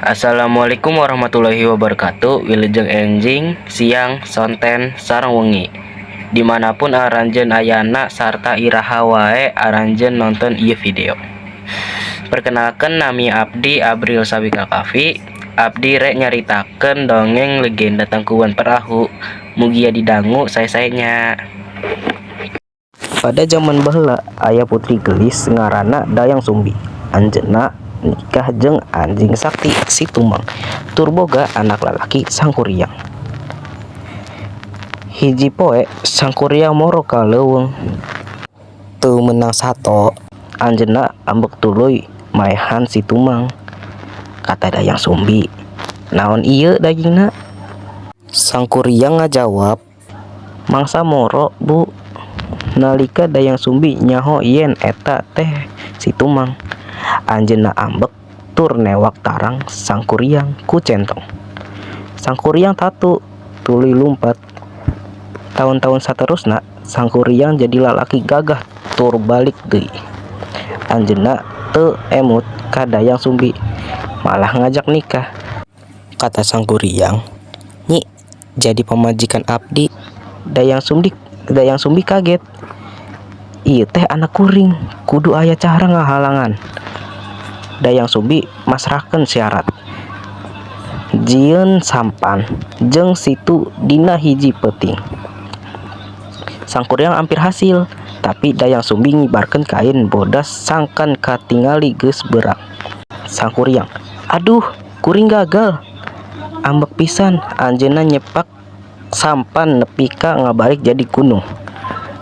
Assalamualaikum warahmatullahi wabarakatuh. Wilujeng enjing, siang, sonten, sareng wengi, dimanapun aranjeun ayana sarta iraha wae aranjeun nonton ieu video. Perkenalkan, nami abdi Abril Sabikal Kafi. Abdi rek nyaritakeun dongeng legenda Tangkuban Perahu. Mugia didangu sae-sae nya. Pada zaman baheula aya putri geulis ngaranna Dayang Sumbi. Anjeunna nikah jeung anjing sakti Si Tumang tur boga anak lalaki, Sangkuriang. Hiji poe Sangkuriang moro ka leuweung. Teu meunang sato, anjeunna ambek tuluy maehan Si Tumang. Kata Dayang Sumbi, "Naon ieu dagingna?" Sangkuriang ngajawab, "Mangsa moro, Bu." Nalika Dayang Sumbi nyaho yen eta teh Si Tumang, anjeunna ambek tur newak tarang Sangkuriang ku centong. Sangkuriang tatu tuluy lumpat. Taun-taun saterusna Sangkuriang jadi lalaki gagah tur balik deui. Anjeunna teu emut ka Dayang Sumbi, malah ngajak nikah. Kata Sangkuriang, "Nyi, jadi pamajikan abdi." Dayang Sumbi kaget. Ieu teh anak kuring, kudu aya cara ngahalangan. Dayang Sumbi masrahkeun syarat. Jieun sampan jeung situ dina hiji peuting. Sangkuriang ampir hasil, tapi Dayang Sumbi ngibarkeun kain bodas sangkan katingali geus beurang. Sangkuriang, "Aduh, kuring gagal." Ambek pisan, anjeunna nyepak sampan nepi ka ngabalik jadi gunung.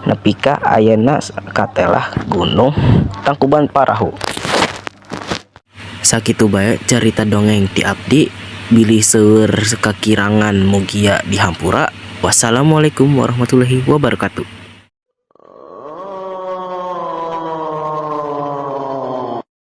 Nepi ka ayeuna katelah Gunung Tangkuban Parahu. Sakitu bae carita dongeng ti abdi, bilih seueur kakirangan mugia dihampura. Wassalamualaikum warahmatullahi wabarakatuh.